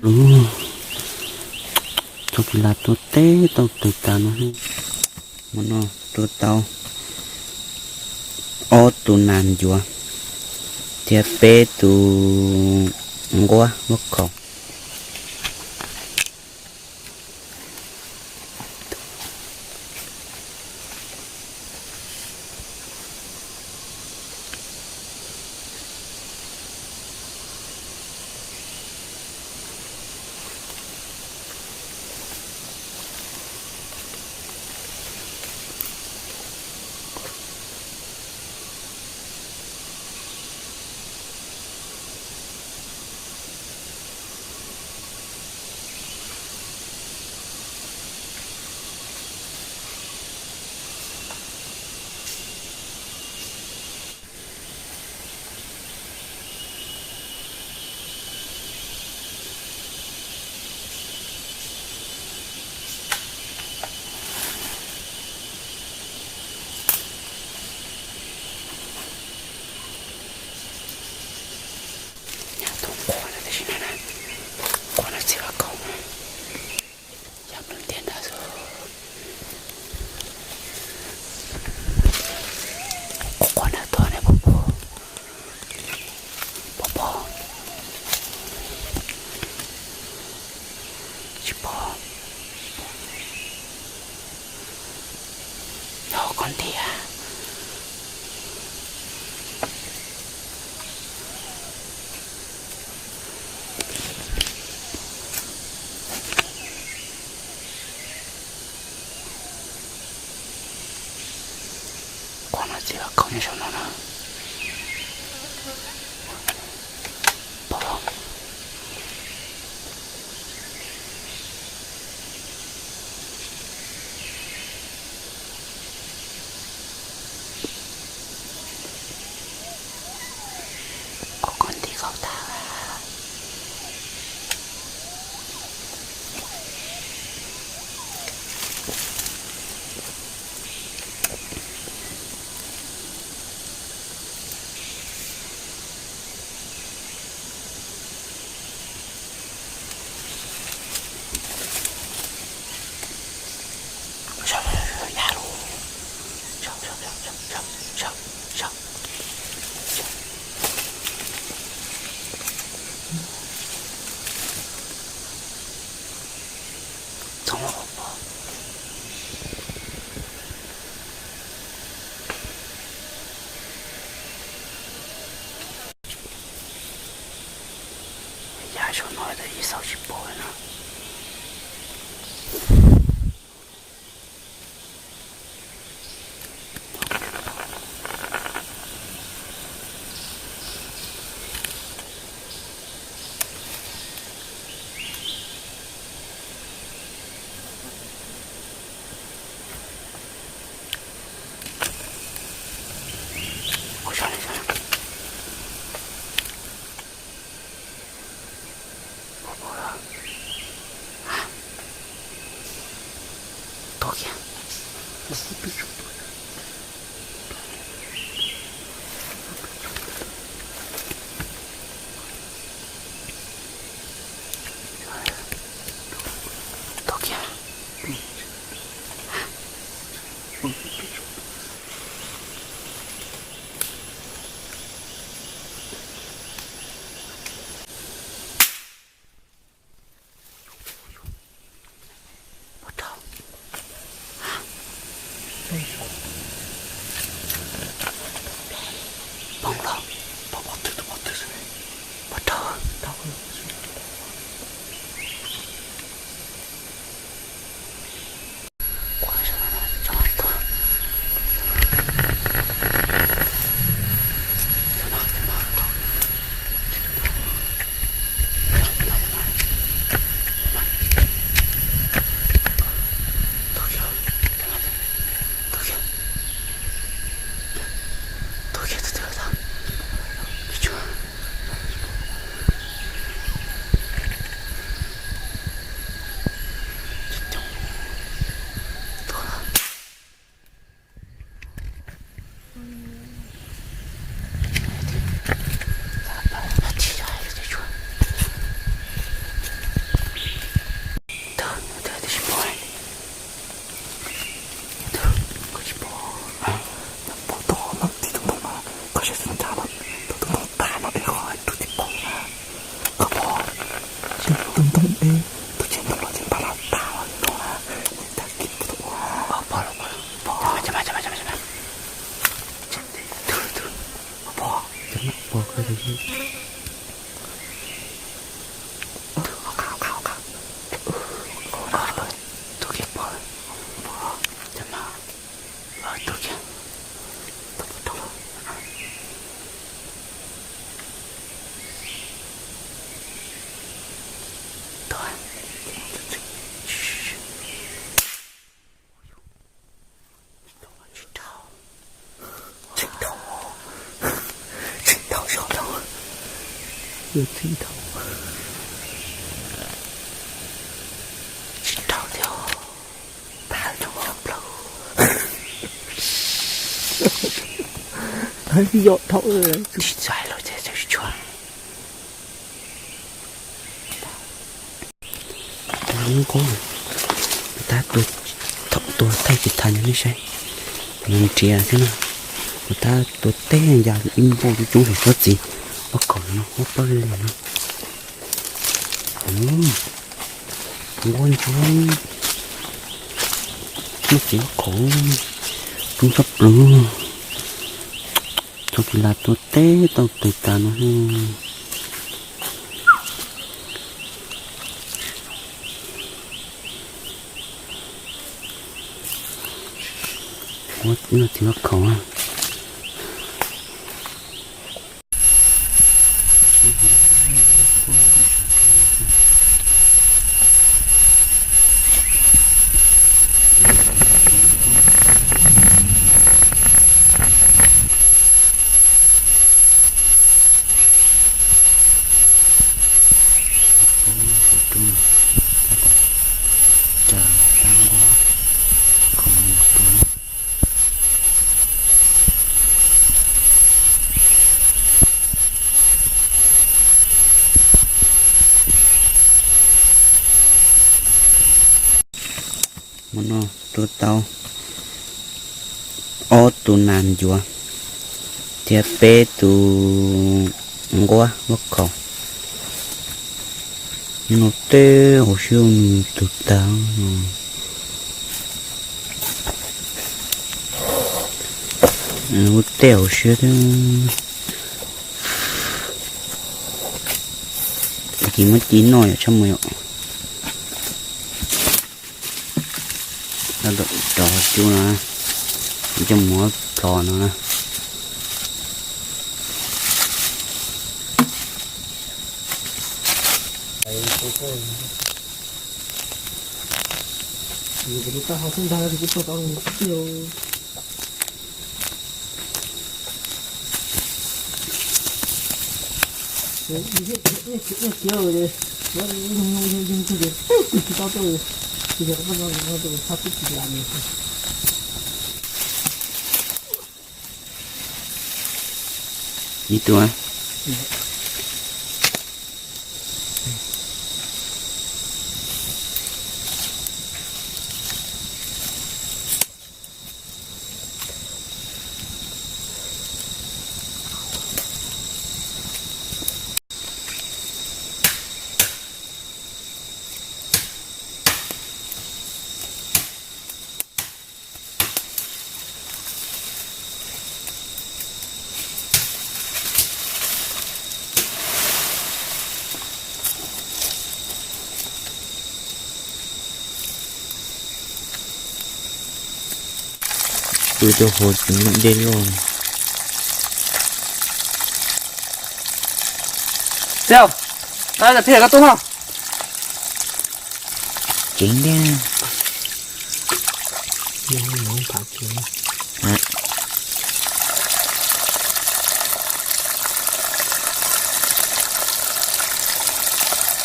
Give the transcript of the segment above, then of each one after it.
Ub, tsob kis las tua teb tau tawg tas no. Hmo no tua tau ob tug nas ncuav thiab peb tus nquab muab khaus. Nyab tus nquab no tab sis no na, nquab no txiv vaj kaum na, yog nplua ntiag ntag xwb. Nquab nquab ntag tuag ne, pog pog, pog pog, tsis pom, yog koj ntiag. Nquab no txiv vaj kaum nyob saum no na. Pom los. Koj koj nti koj tag. Yam saum no tas ib xaus tsis pom no. Tuag kiag. Tuag kiag. Ua rau. Yog dhau, tsis txais los tsis tshua. Lub nqub, kuv tab tua thaij tsis thaij no nej saib. Nws nrhiav thiab na, kuv tab tua teb ncas ib npauj coob coob saum tsob txiv, ua khaum no, ua pawg li no. Nquab ntsuab, muaj txiv ua khaum, coob tshaj plaws. Thaum tsis las tua teb tau tawg tas no. Ua no txiv ua khaum. Hmo no tua tau ob tug nas ncuav thiab peb tus nquab ua khaum. Nws tej hauv siab nws tug tag. Nws tej hauv siab thiab. Ces muab ci noj yom, tshaj mus yom. Rov cub no, coj mus plhov no na. Ib tug. Pw rau hauv tseem muaj dej loj. Txiv, no thiaj koj tuaj mog. Ceev tiag.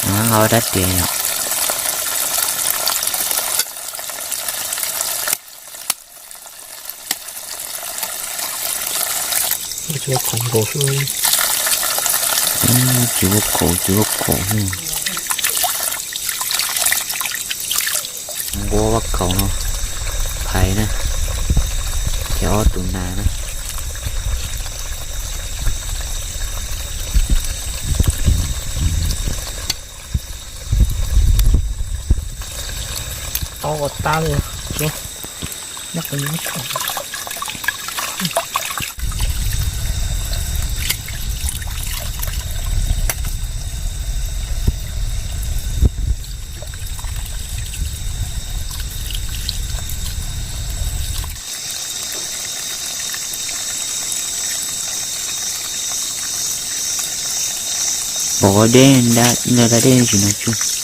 Nqa dab tsi yom? Tsis ua khaum nkaus xwb. Tsis ua khaum, tsis ua khaum. Nquab vaj khaum no, phais na, thiab ob tug nas na. Tau ua tag li, nyob qhov no. Pom dej, da dej tsis no tsuj.